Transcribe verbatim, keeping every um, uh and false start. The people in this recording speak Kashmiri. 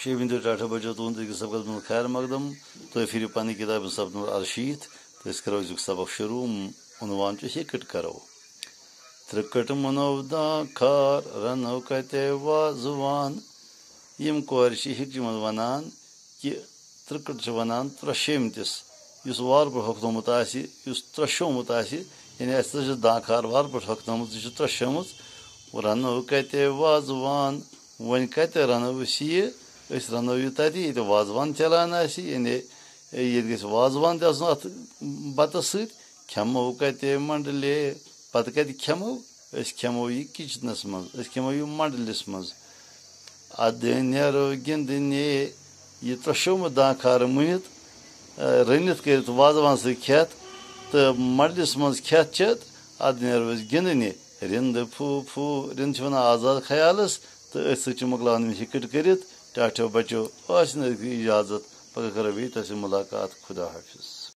شیٚیِمہِ دۄہ ٹاٹھا بچو تُہُنٛد أکِس سبقس منٛز خیر مقدم۔ تُہۍ پھِرِو پنٕنہِ کِتابہِ ہُنٛد صفہٕ نمبر ارشیٖتھ تہٕ أسۍ کرو أزیُک سبق شروٗع۔ عنوان چھُ أسۍ یہِ کِتھ کٔٹھۍ کرو۔ ترٛکٕٹ مُنو داں کھار، رنو کتے وازوان۔ یِم کورِ چھِ ہِکجہِ منٛز ونان کہِ ترٛکٕٹ چھِ ونان ترٛشیمتِس، یُس وارٕ پٲٹھۍ ہۄکھنومُت آسہِ، یُس ترٛشومُت آسہِ، یعنی اَسہِ تہِ چھِ داں کھار وارٕ پٲٹھۍ ہۄکھنٲومٕژ، یہِ چھُ ترٛشٲمٕژ۔ رنو کتے وازوان، وۄنۍ کتہِ رنو أسۍ یہِ؟ أسۍ رنو یہِ تتی، ییٚتہِ وازوان چلان آسہِ، یعنی ییٚتہِ گژھِ وازوان تہِ آسُن اتھ بتس سۭتۍ۔ کھٮ۪مو کتے منڈلے، پتہٕ کتہِ کھٮ۪مو؟ أسۍ کھٮ۪مو یہِ کِچنس منٛز، أسۍ کھٮ۪مو یہِ منڈلِس منٛز۔ ادٕ نیرو گِنٛدنہِ۔ یہِ ترٛشومُت داں کھار مُنِتھ، آ، رٔنِتھ کٔرِتھ وازوان سۭتۍ کھٮ۪تھ تہٕ منڈلِس منٛز کھٮ۪تھ چٮ۪تھ، ادٕ نیرو أسۍ گِنٛدنہِ۔ رِنٛدٕ پھوٗ پھوٗ، رِنٛدٕ چھِ ونان آزاد خیالس، تہٕ أتھۍ سۭتۍ چھِ مۄکلاوان أمِس یہِ کِٹ کٔرِتھ۔ ٹاٹھیو بچو، ٲسِن أزکہِ اجازت، پگاہ کرو بیٚیہِ تۄہہِ سۭتۍ مُلاقات۔ خدا حافظ۔